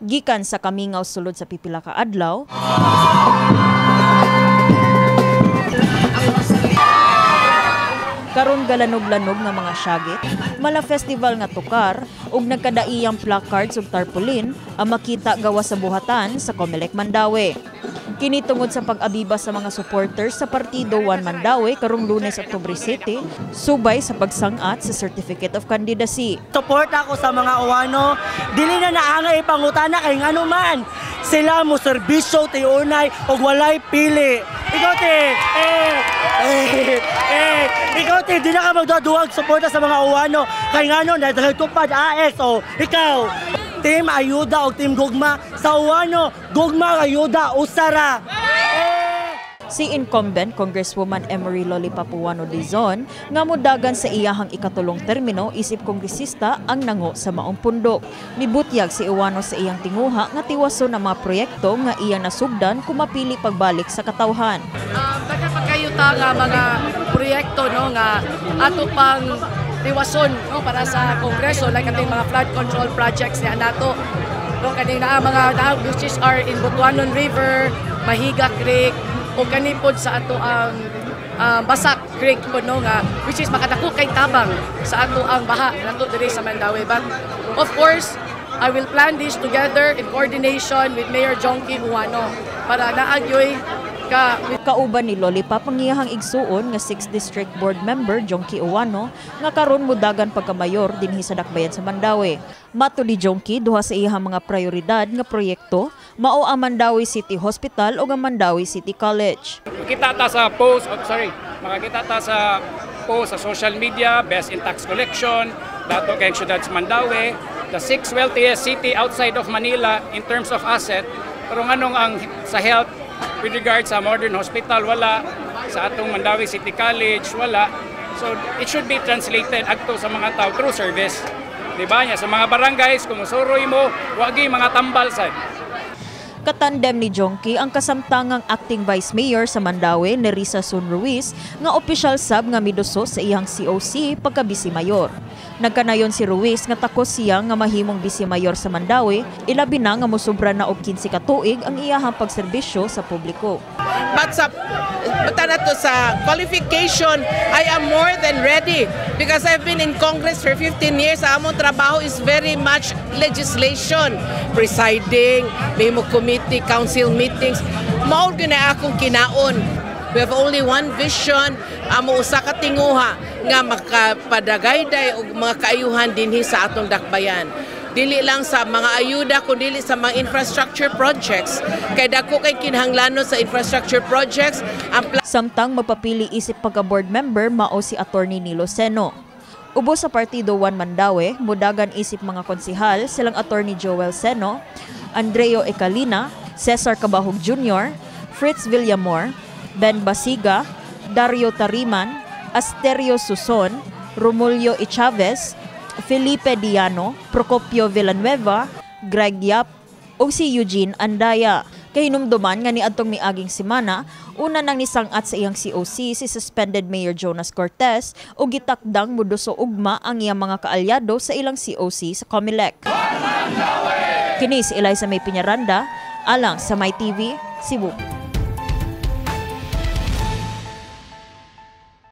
Gikan sa kamingaw sulod sa pipila ka adlaw, karon galanog-lanog nga mga syagit, mala festival nga tukar ug nagkadaiyang placards ug tarpaulin ang makita gawas sa buhatan sa Comelec Mandaue. Kini tungod sa pag-abiba sa mga supporters sa partido One Mandaue karong Lunes, Oktubre 7, subay sa pagsangat sa Certificate of Candidacy. Support ako sa mga Ouano, dili na naangay ipangutana kay ngano man sila mo serbisyo tiunay og walay pili. Ikaw te, eh, eh, ikaw te, di na ka magduduwag suporta sa mga Ouano kay ngano tupad AS o ikaw. Team Ayuda o Team Gugma sa Ouano, Gugma Ayuda usara. Si incumbent Congresswoman Emery Lollipop Ouano Dizon nga modagan sa iyahang ikatulong termino isip kongresista ang nango sa maong pundok. Mibutyag si Ouano sa iyang tinguha nga tiwason ang mga proyekto nga iyang nasugdan kung mapili pagbalik sa katawhan. Daghan pa kayo ta nga mga proyekto, no, nga ato pang tiwason, no, para sa Kongreso, like ating mga flood control projects niya nato, no, kani naa mga naa, which is are in Butuanon River, Mahiga Creek o kani pod sa ato ang Basak Creek po, no, nga which is makadako kay tabang sa ato ang baha nato diri sa Mandaue. But of course, I will plan this together in coordination with Mayor Jonkie Ouano para naagyoy ka Kauban ni Lollipop ang iyahang igsuon nga 6th District Board Member Jonkie Ouano nga karon modagan pagkamayor dinhi sa dakbayan sa Mandaue. Matud ni Jonkie, duha sa iyahang mga prioridad nga proyekto mao ang Mandaue City Hospital ug ang Mandaue City College. Kita ta sa post, oh, sorry, makakita ta sa post sa social media, best in tax collection, dato kay syudad sa Mandaue, the sixth wealthiest city outside of Manila in terms of asset, pero nganong ang sa health with regard sa modern hospital wala, sa atong Mandaue City College wala. So it should be translated adto sa mga tao through service. Di ba niya sa mga barangays kung musuroy mo, wagi mga tambal sad. Katandem ni Jonkie ang kasamtangang acting vice mayor sa Mandaue, Nerissa Sun Ruiz, nga opisyal sab nga miduso sa iyang COC pagka vice mayor. Nagkanayon si Ruiz nga takos siya nga mahimong vice mayor sa Mandaue, ilabi na nga mosubra na og 15 ka tuig ang iyahang pagserbisyo sa publiko. But sa buta na to sa qualification, I am more than ready because I've been in Congress for 15 years. Ang among trabaho is very much legislation, presiding, may mo committee, council meetings. Mao gyud na akong kinaon. We have only one vision, amo usa ka tinguha nga makapadagayday og mga kaayuhan dinhi sa atong dakbayan. Dili lang sa mga ayuda kundi sa mga infrastructure projects. Kay dako kay kinahanglanon sa infrastructure projects. Ang Samtang magpapili isip pagka-board member mao si Attorney Nilo Seno. Ubos sa partido One Mandaue, mudagan isip mga konsihal silang Attorney Joel Seno, Andreo Ecalina, Cesar Cabahug Jr., Fritz Villamor, Ben Basiga, Dario Tariman, Asterio Suson, Romulio Echavez, Felipe Diano, Procopio Villanueva, Greg Yap, ug si Eugene Andaya. Kahinumduman nga niadtong miaging semana, una nang nisangat sa iyang COC si suspended Mayor Jonas Cortez ug gitakdang muduso ugma ang iyang mga kaalyado sa ilang COC sa Comelec. Kini si Eliza May Piñaranda, alang sa My TV, Cebu.